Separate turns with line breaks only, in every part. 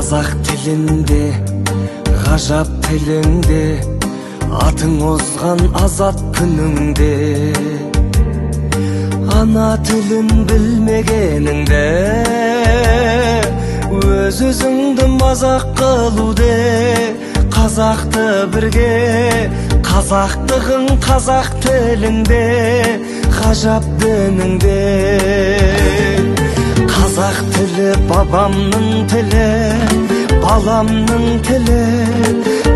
Қазақ тілінде, ғажап тіліңде, атың озған азат күніңде. Ана тілін білмегеніңде, өз өзіңді мазақ қылуде. Қазақты бірге, қазақтығың қазақ тілінде, ғажап дініңде. Қазақ тілі бабамның тілі, баламның тілі,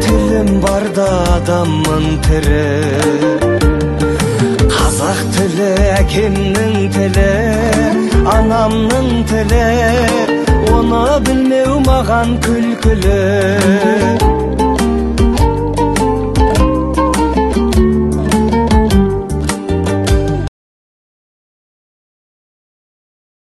тілім барда адаммын тірі. Қазақ тілі әкемнің тілі, анамның тілі, оны білмеу маған күлкілі.